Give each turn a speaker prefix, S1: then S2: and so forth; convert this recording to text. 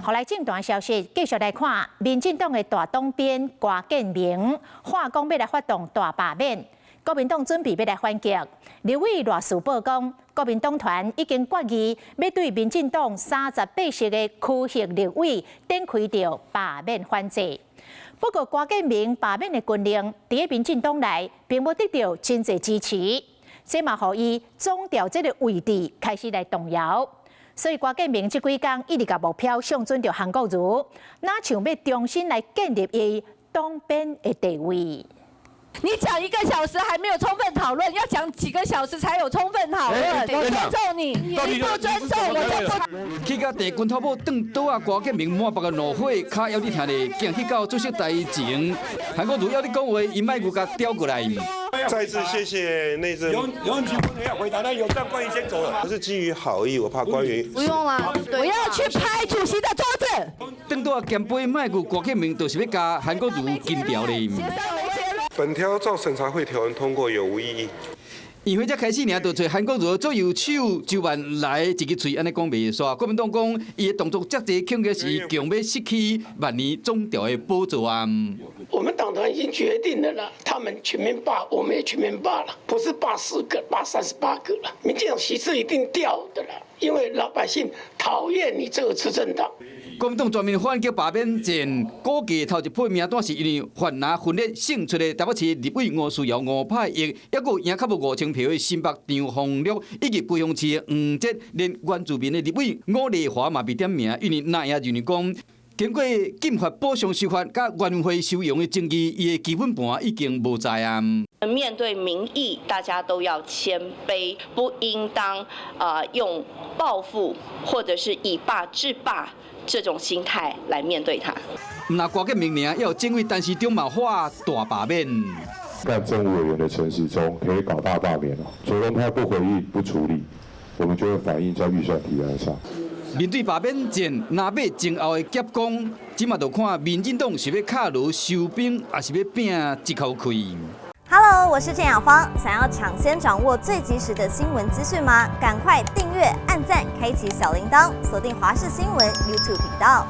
S1: 予來政壇消息，繼續來看，民進黨的大黨鞭郭建銘，喊講欲來發動大罷免，國民黨準備欲來反擊。立委賴士葆講，國民黨團已經決議，欲對民進黨38席的區域立委展開著罷免反制。不過，郭建銘罷免的軍令，佇民進黨內並無得著真濟支持，這嘛予伊總召這个位置開始來動搖。所以郭建銘這幾工一直共目標相準著韓國瑜，若像欲重新來建立伊黨鞭的地位。
S2: 你講一個小時還沒有充分討論，要講幾個小時才有充分討論？我尊重你，你不尊重我就不。
S3: 去共地拳頭母轉桌仔，郭建銘滿腹的怒火，跤猶咧疼咧，行去到主席台前，韓國瑜猶咧講話，伊麥閣共調過來。
S4: 再次謝謝內政。
S5: 有問題不要回答，那有讓官員先走了。
S4: 我是基於好意，我怕官員。
S2: 不用啦，我要去拍主席的桌子。
S3: 轉桌仔兼杯麥閣郭建銘，就是欲共韓國瑜緊調咧。
S4: 本條照審查會條文通過有無異議？
S3: 議會才開始爾，就揣韓國瑜左右手周萬來一支喙按呢講袂煞。國民黨講，伊的動作遮濟，恐驚是強欲失去萬年總召的寶座啊！
S6: 我們黨團已經決定了啦，他們全面罷，我們也全面罷了，不是罷4個，罷38個了。民進黨席次一定掉的啦，因為老百姓討厭你這個執政黨。
S3: 國民黨全面反擊罷免戰，估計頭一批名單是因為泛藍分裂勝出的台北市立委吳思瑤、吳霈毓，抑閣贏較無5000票的新北張宏陸，以及高雄市的黃捷，連原住民的立委伍麗華嘛被點名，因為那也認為講，經過禁法補償修法佮原會收容的爭議，伊的基本盤已經無在啊。
S7: 面對民意，大家都要謙卑，不應當用報復或者是以罷制罷這種心態來面對它。
S3: 毋但郭建銘爾，猶有政委陳時中嘛喊大罷免。
S8: 但政務委員的陳時中可以搞大罷免哦，卓榮泰不回應不處理，我們就會反映在預算提案上。
S3: 面對罷免戰，藍白前後的夾攻，這馬就看民進黨是欲敲鑼收兵，抑是欲拚這口氣。
S9: Hello，我是鄭雅芳，想要搶先掌握最及時的新聞資訊嗎？趕快訂閱、按讚、開啟小鈴鐺，鎖定華視新聞 YouTube 頻道。